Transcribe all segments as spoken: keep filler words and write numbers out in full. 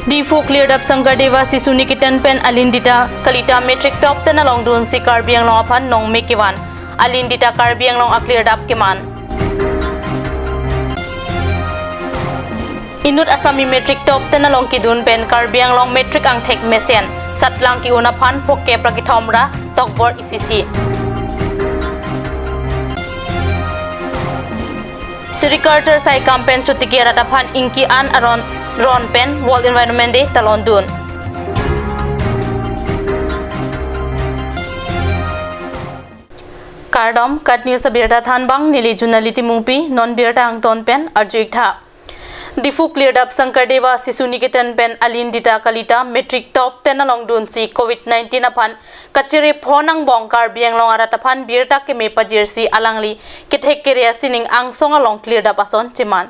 Diphu Klirdap Sankardeva Sishu Niketan pen Alindita Kalita Matric Top ten along dunsi Karbi Anglong aphan nongme kevan. Alindita Karbi Anglong a-Klirdap keman. Inut Assami Matric Top ten along kedun pen Karbi Anglong Matric angthek mesen. Satlang ke-un aphan phokep ra kethom ra tokbor isi si. Sericulture saikam pen chotiki arat aphan ingki an aron ron pen World Environment Day talon dun. Kardom, KAT News abirta thanbang, neli Junali Timungpi, non birta angton pen arju-ik tha. Diphu Klirdap Sankardeva Sishu Niketan pen Alindita Kalita Matric Top ten along dunsi Covid nineteen aphan kachere pho angbong Karbi Anglong arat aphan birta keme pajirsi alangli kethek kere asining angsong along klirdap ason cheman.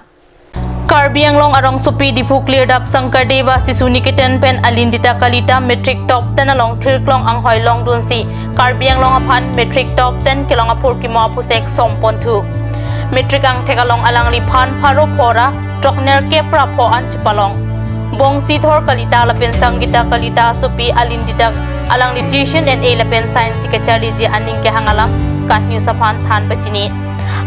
Karbi Anglong arongsopi Diphu Klirdap Sankardeva Sishu Niketan pen Alindita Kalita Matric Top ten along thirklong anghoi long dunsi Karbi Anglong aphan Matric Top ten kelong aphurkimo aphusek sompon thu. Matric angthek along alangliphan pharo pho ra throknerkep ra pho an chepalong. Bongsithor Kalita lapen Sangeeta Kalita asopi Alindita alangli tuition N A lapen science kacharliji aning kehang alam KAT News aphan than pachini.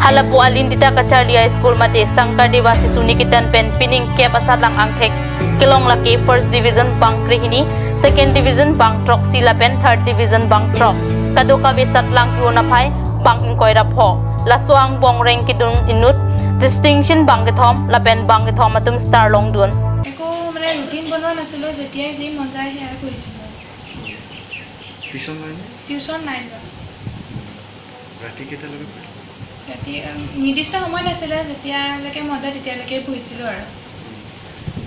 Halapu Alindita kacharli a-school mate Sankardeva Sishu Niketan pen pining kep asatlang angthek kelong lake first division bang krehini, second division bang throksi lapen third division bang throk. Kadokave satlang ke-un aphai bang ingkoi ra pho. Laso angbong rank kedun inut distinction bang kethom lapen bang kethom atum star long dun. একো মানে ৰুটিন বনোৱা নাছিলোঁ, যেতিয়াই যি মন যায় সেয়াই কৰিছিলোঁ। টিউচন লয়নে? টিউচন নাই লোৱা। ৰাতি কেইটালৈকে পঢ়ে? ৰাতি, উম, নিৰ্দিষ্ট সময় নাছিলে, যেতিয়ালৈকে মন যায় তেতিয়ালৈকে পঢ়িছিলোঁ আৰু। উম।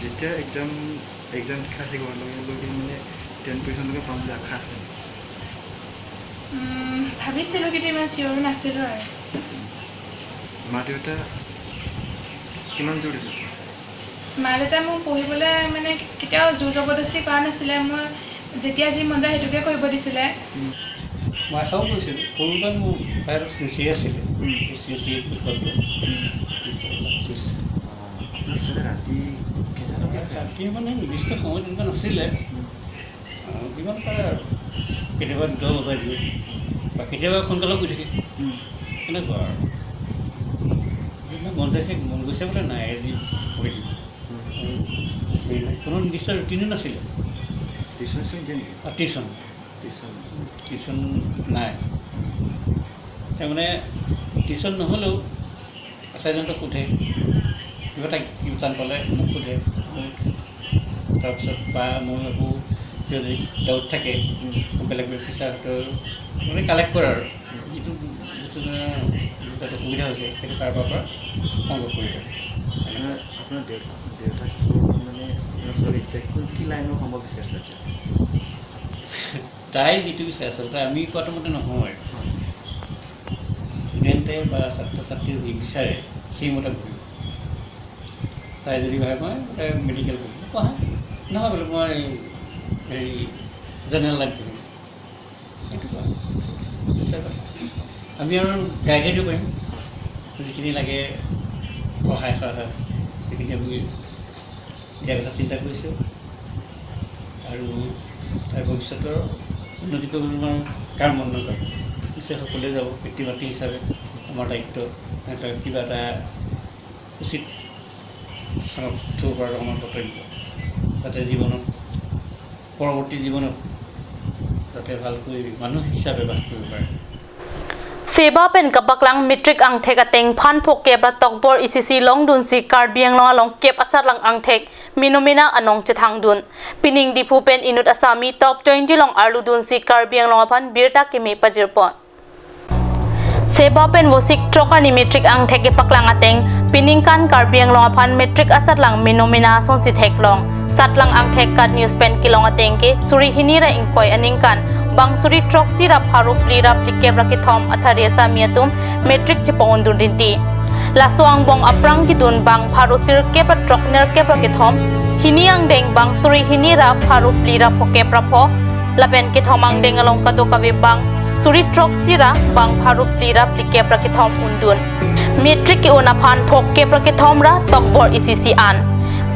যেতিয়া এক্সাম, এক্সাম লিখা শেষ হোৱাৰ লগে লগে মানে টেন পজিশ্যনলৈকে পাম বুলি আশা আছে নেকি? উম, ভাবিছিলোঁ, কিন্তু ইমান চিয়ৰো নাছিলোঁ আৰু। মা দেউতা কিমান জোৰ দিছে? মা দেউতাই মোক পঢ়িবলৈ মানে কেতিয়াও জোৰ জবৰদস্তি কৰা নাছিলে। মোৰ যেতিয়া যি মন যায় সেইটোকে কৰিব দিছিলে। উম। মই আশাও কৰিছিলোঁ। সৰুৰ পৰাই মোৰ তাই অলপ চিঞৰি আছিলে। উম। চিঞৰি বিষয়টো। উম। পিছত অলপ কৈছে। অ, আপোনাৰ ছোৱালী ৰাতি কেইটালৈকে থাকে? ৰাতি মানে নিৰ্দিষ্ট সময় তেনেকুৱা নাছিলে। উম। আহ, যিমান পাৰে আৰু। কেতিয়াবা দুটা বজাই দিয়ে। বা কেতিয়াবা সোনকালেও শুই থাকে। উম। এনেকুৱা আৰু। যিমান মন যাইছে, মন গৈছে বোলে নাই, আজি পঢ়ি দিম। উম। উম। কোনো নিৰ্দিষ্ট ৰুটিনো নাছিলে। টিউচন চিউচন দিয়ে নেকি? অ, টিউচন। টিউচন। টিউচন নাই। তাৰমানে টিউচন নহ'লেও আচাৰ্যজনক সোধে, কিবা এটা কিতাপ পালে মোক সোধে। তাৰপিছত বা মই আকৌ কিবা যদি ডাউট থাকে, উম। বেলেগ বেলেগ টিচাৰ হয়তো মানে কালেক্ট কৰে আৰু। উম। যিটো বস্তু মানে তাতে সুবিধা হৈছে, সেইটো কাৰোবাৰ পৰা সংগ্ৰহ কৰি লয়। আপোনাৰ, আপোনাৰ দেউ-, দেউতাক মানে আপোনাৰ ছোৱালী এতিয়া কোন, কি লাইনৰ হ'ব বিচাৰিছে এতিয়া? তাই যিটো বিচাৰে আচলতে আমি কোৱাটো মতে নহয়। হয়। ষ্টুডেণ্টে বা ছাত্ৰ ছাত্ৰীয়ে যি বিচাৰে, সেইমতে পঢ়িব। তাই যদি ভাবে মই মেডিকেল পঢ়িম, পঢ়া। নহয় বোলে মই হেৰি জেনেৰেল লাইন পঢ়িম। সেইটো কোৱা। আমি আৰু গাইডে দিব পাৰিম। যিখিনি লাগে সহায় সহযোগ, সেইখিনি আমি দিয়াৰ কথা চিন্তা কৰিছোঁ। আৰু তাৰ ভৱিষ্যতৰ উন্নতি কৰিবলৈ আমাৰ কাৰ মন নাযায়। পিছে সকলোৱে যাব, পিতৃ মাতৃ হিচাপে আমাৰ দায়িত্ব, সিহঁতক কিবা এটা উচিত স্থানত থ'ব পৰাটো আমাৰ কৰ্তব্য, যাতে জীৱনত, পৰৱৰ্তী জীৱনত যাতে ভালকৈ মানুহ হিচাপে বাস কৰিব পাৰে। Seba pen kapaklang matric angthek ateng phan phokep ra tokbor isi si long dunsi Karbi Anglong along kep asatlang angthek mena mena anong chethang dun. Pining Diphu pen inut Assami top twenty along arlu dunsi Karbi Anglong aphan birta keme pajirpon. Seba pen Vosik throk arni matric angthek kepaklang ateng, piningkan Karbi Anglong aphan matric asatlang mena mena asonsi theklong. Satlang angthek KAT News pen kelong ateng ke suri hini ra ingkoi aningkan bang suri throksi ra pharo phli ra phlikep ra kethom athari Assami atum matric chepong-un dun rinti. Laso angbong aphrang kedun bang pharo sirkep ra throknerkep ra kethom, hini angdeng bang suri hini ra pharo phli ra phokep ra pho, lapen kethom angdeng along kadokave bang suri throksi ra bang pharo phli ra phlikep ra kethom un dun. Matric ke-un aphan phokep ra kethom ra tokbor isi si an.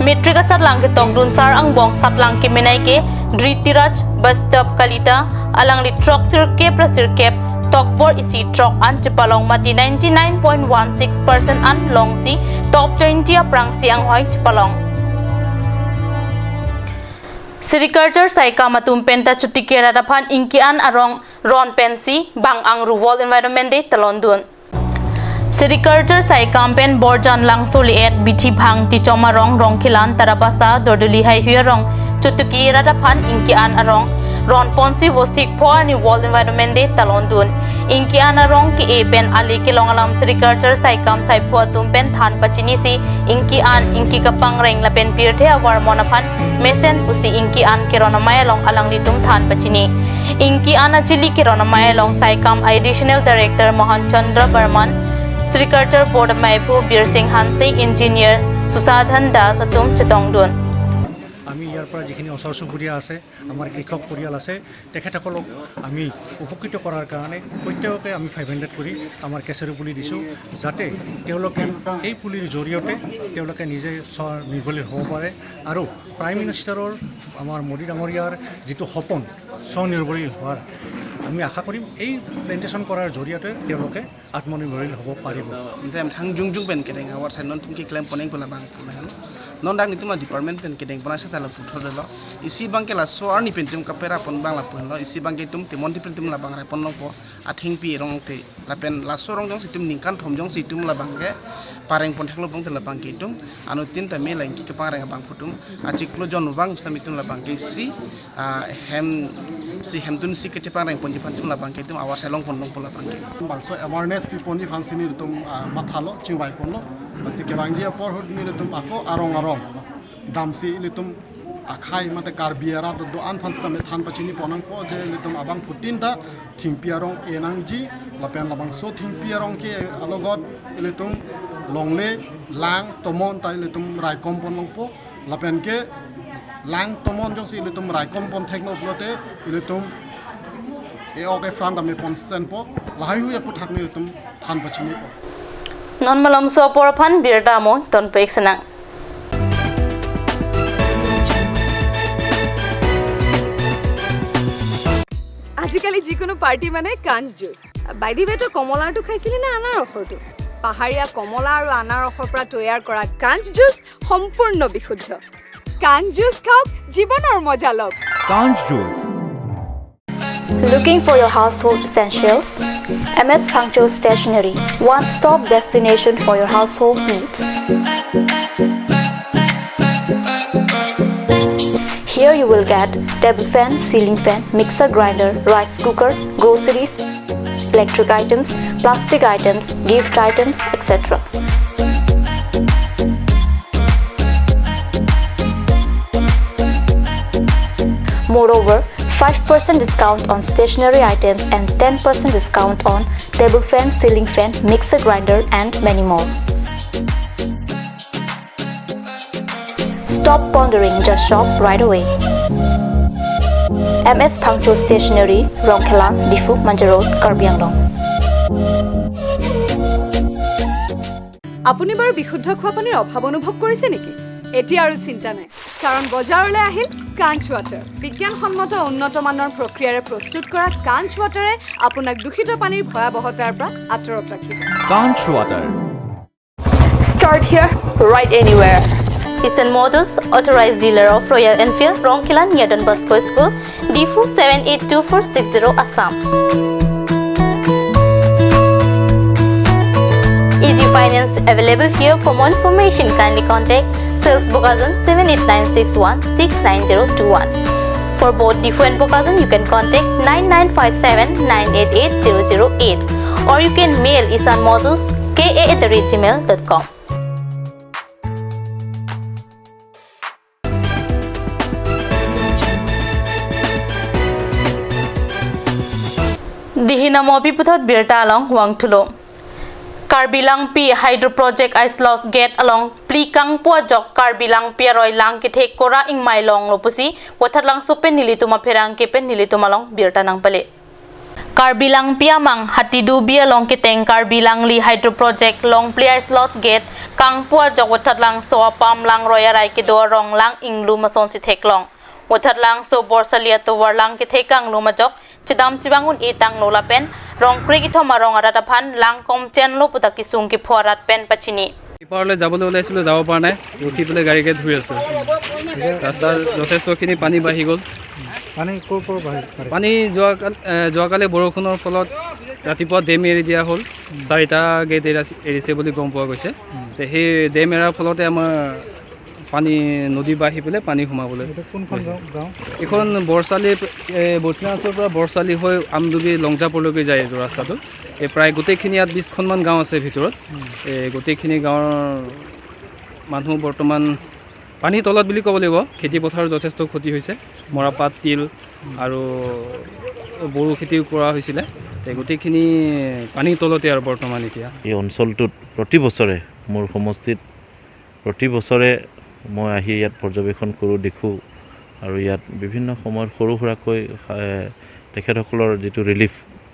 Matric asatlang ketokdun sar angbong satlang kemenei ke Dhritiraj Bastap Kalita, alangli throk sirkep ra sirkep tokbor isi throk an chepalong mate ninety nine point one six percent an longsi top twenty aphrangsi anghoi chepalong. Sericulture saikam atum penta chotiki arat aphan Ingki An arong ron pensi bang angru World Environment Day talondun. Sericulture saikam pen Borjan Langso le-et Bithi Bhang Tichom arong Rongkhelan Tarabasa Dordoli Haihui arong chotiki arat aphan Ingki An arong ron ponsi Vosik pho arni World Environment Day talondun. Ingki An arong ke-e pen ale kelong alam sericulture saikam saiphu atum pen than pachinisi Ingki An, Ingki Kapangreng lapen pirthe avarmon aphan mesen pusi Ingki An keron amei along alanglitum than pachini. Ingki An achili keron amei along saikam Additional Director Mohan Chandra Barman, Sericulture Board ameiphu Birsing Hanse, Engineer Susadhan Das atum chetongdun. আমি ইয়াৰ পৰা যিখিনি ওচৰ চুবুৰীয়া আছে, আমাৰ কৃষক পৰিয়াল আছে, তেখেতসকলক আমি উপকৃত কৰাৰ কাৰণে প্ৰত্যেককে আমি ফাইভ হাণ্ড্ৰেড কৰি আমাৰ কেচেৰু পুলি দিছোঁ, যাতে তেওঁলোকে এই পুলিৰ জৰিয়তে তেওঁলোকে নিজে স্বনিৰ্ভৰশীল হ'ব পাৰে আৰু প্ৰাইম মিনিষ্টাৰৰ, আমাৰ মোদী ডাঙৰীয়াৰ যিটো সপোন স্বনিৰ্ভৰশীল হোৱাৰ, আমি আশা কৰিম এই প্লেণ্টেশ্যন কৰাৰ জৰিয়তে তেওঁলোকে আত্মনিৰ্ভৰশীল হ'ব পাৰিব। Ante methang jongjung pen kedeng awar sai non atum keklem ponnang pu labang pu lahen. Non dak netum a-department pen kedeng pon asai ta la puthot dolo. Isi abang ke laso arni pen netum kapera pon abang lapu henlo. Isi abang ke netum Temonti pen netum labang rai pon longpo. Athengpi arong te lapen laso arong jongsi netum ningkan thom jongsi netum labang ke pareng pon theklo abang te labang ke netum anuttin tame la Ingki Kapangreng abangphu atum achiklo jon vang sami netum labang ke isi, ah, hem si hemtun si kechepangreng ponji aphan netum labang ke netum awar sai long pon longpo labang ke. Bangso awareness pi ponji aphansi nelitum, ah, mathalo, chingvai ponlo. Lasi kevangji apor ahut nelitum ako arong arong damsi ilitum akhai mate Karbi arat do-an aphan sitame than pachini pon nangpo je ilitum abangphutin ta thengpi arong e nangji lapen labangso thengpi arong ke alogot ilitum longle, lang, tomon ta ilitum raikom pon longpo lapen ke lang tomon jongsi ilitum raikom pon theklo pulote ilitum e-ok ephrang tame pon senpo, lahaihui aphuthak nelitum than pachinipo. Non malomso apor aphan birta mo tonpek senang. আজিকালি যিকোনো পাৰ্টি মানে কাঞ্চ juice. By the way, তই কমলাৰটো খাইছিলি নে আনাৰসৰটো? পাহাৰীয়া কমলা আৰু আনাৰসৰ পৰা তৈয়াৰ কৰা কাঞ্চ জুচ সম্পূৰ্ণ বিশুদ্ধ। কাঞ্চ জুচ খাওক, জীৱনৰ মজা লওক। Kanch Juice. Looking for your household essentials? M S Phangcho Stationery, one-stop destination for your household needs. Here you will get table fan, ceiling fan, mixer grinder, rice cooker, groceries, electric items, plastic items, gift items, et cetera. Moreover, five percent discount on stationery items and ten percent discount on table fan, ceiling fan, mixer grinder, and many more. Stop pondering, just shop right away. M S Phangcho Stationery, Rongkhelan, Diphu, Manja Road, Karbi Anglong. আপুনি বাৰু বিশুদ্ধ খোৱা পানীৰ অভাৱ অনুভৱ কৰিছে নেকি? এতিয়া আৰু চিন্তা নাই, কাৰণ বজাৰলৈ আহিল কাঞ্চ ৱাটাৰ। বিজ্ঞানসন্মত উন্নত মানৰ প্ৰক্ৰিয়াৰে প্ৰস্তুত কৰা কাঞ্চ ৱাটাৰে আপোনাক দূষিত পানীৰ ভয়াৱহতাৰ পৰা আঁতৰত ৰাখিব। Kanch Water. Start here, right anywhere. Isan Motors, authorized dealer of Royal Enfield, Rongkhelan near Don Bosco School, Diphu seven eight two four six zero, Assam. Easy finance available here. For more information, kindly contact sales Bokajan seven eight nine six one six nine zero two one. For both Diphu and Bokajan, you can contact nine nine five seven nine eight eight zero zero eight, or you can mail isan motors K A at the rate gmail dot com. Dihina mopi puthot birta along vangthulo. Karbi Langpi Hydro Project a-sluice gate along phli kangpu ajok Karbi Langpi aroi lang kethe kora ingmai longlo pusi Vothatlangso pen nelitum apherangke pen nelitum along birta nangpale. Karbi Langpi amang Hatidubi along keteng Karbi Langli Hydro Project, Longpli a-sluice gate kangpu ajok Voithatlangso apam langroi arai kedo arong lang inglum asonsi theklong. Voithatlangso Borsali atovar lang kethek anglum ajok chedam chevang un-e tanglo lapen rong krekethom arong arat aphan lang komchenlo pu ta kesung kepho arat pen pachini. ইপাৰলৈ যাবলৈ ওলাইছিলোঁ, যাব পৰা নাই, ৰখি পেলাই গাড়ীকে ধুই আছোঁ। ৰাস্তাত যথেষ্টখিনি পানী বাঢ়ি গ'ল। পানী ক'ৰ পৰা বাঢ়ি, বাঢ়ি? পানী যোৱা কাল-, এ, যোৱাকালি বৰষুণৰ ফলত ৰাতিপুৱা ডেম এৰি দিয়া হ'ল। চাৰিটা গেট এৰা-, এৰিছে বুলি গম পোৱা গৈছে। তে সেই ডেম এৰাৰ ফলতে আমাৰ পানী, নদী বাঢ়ি পেলাই পানী সোমাবলৈ এইটো কোনখন গাঁও, গাঁও? এইখন বৰচালি, এ, বৈঠনাচৰ পৰা বৰচালি হৈ আমডুবি লংজাপলৈকে যায় এইটো ৰাস্তাটো। এই প্ৰায় গোটেইখিনি ইয়াত বিছখনমান গাঁও আছে ভিতৰত। এই গোটেইখিনি গাঁৱৰ মানুহ বৰ্তমান পানীৰ তলত বুলি ক'ব লাগিব। খেতি পথাৰ যথেষ্ট ক্ষতি হৈছে। মৰাপাট, তিল আৰু বড়ো খেতিও কৰা হৈছিলে। তে গোটেইখিনি পানীৰ তলতে আৰু বৰ্তমান এতিয়া। এই অঞ্চলটোত প্ৰতি বছৰে, মোৰ সমষ্টিত প্ৰতি বছৰে মই আহি ইয়াত পৰ্যবেক্ষণ কৰোঁ, দেখোঁ আৰু ইয়াত বিভিন্ন সময়ত সৰু সুৰাকৈ, এ, তেখেতসকলৰ যিটো ৰিলিফ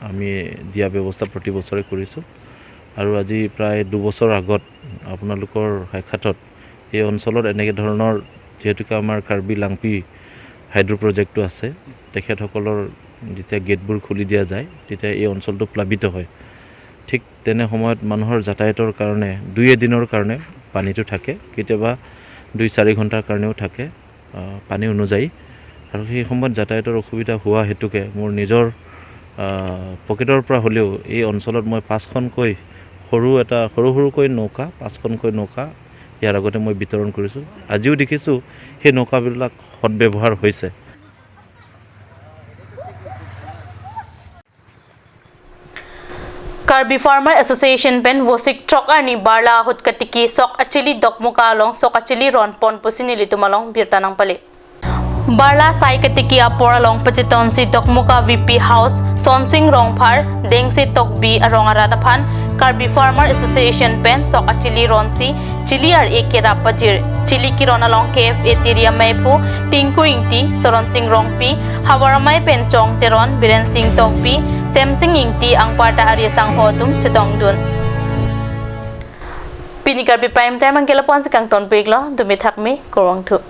আমি দিয়া ব্যৱস্থা প্ৰতি বছৰে কৰিছোঁ। আৰু আজি প্ৰায় দুবছৰ আগত আপোনালোকৰ সাক্ষাতত এই অঞ্চলত এনেকে ধৰণৰ, যিহেতুকে আমাৰ কাৰ্বি লাংপি হাইড্ৰ' প্ৰজেক্টটো আছে, তেখেতসকলৰ যেতিয়া গেটবোৰ খুলি দিয়া যায়, তেতিয়া এই অঞ্চলটো প্লাবিত হয়। ঠিক তেনে সময়ত মানুহৰ যাতায়াতৰ কাৰণে দুই এদিনৰ কাৰণে পানীটো থাকে, কেতিয়াবা দুই চাৰি ঘণ্টাৰ কাৰণেও থাকে, আহ, পানী অনুযায়ী। আৰু সেই সময়ত যাতায়াতৰ অসুবিধা হোৱা হেতুকে মোৰ নিজৰ, আহ, পকেটৰ পৰা হ'লেও এই অঞ্চলত মই পাঁচখনকৈ সৰু এটা, সৰু সৰুকৈ নৌকা, পাঁচখনকৈ নৌকা ইয়াৰ আগতে মই বিতৰণ কৰিছোঁ। আজিও দেখিছোঁ সেই নৌকাবিলাক সদব্যৱহাৰ হৈছে। Karbi Farmer Association pen Vosik throk arni Barla ahut katiki Sok Achili Dokmoka along Sok Achili ron pon pusi nelitum along birta nangpale. Barla sai katiki apor along pachitonsi Dokmoka V P House, Sonsing Rongphar, Dengse Tokbi arong arat aphan Karbi Farmer Association pen Sok Achili ronsi chili ar-e kerap pajir. Chili keron along K F A Tiri ameiphu Tinku Ingti, Soronsing Rongpi, Havar amei pen Chong Teron, Biren Sing Tokbi, Semsing Ingti anparta ari asangho atum chetongdun. Pini Karbi Prime Time anke lapu-an si kangtonpiklo, dumi thakmi, kurvangthu.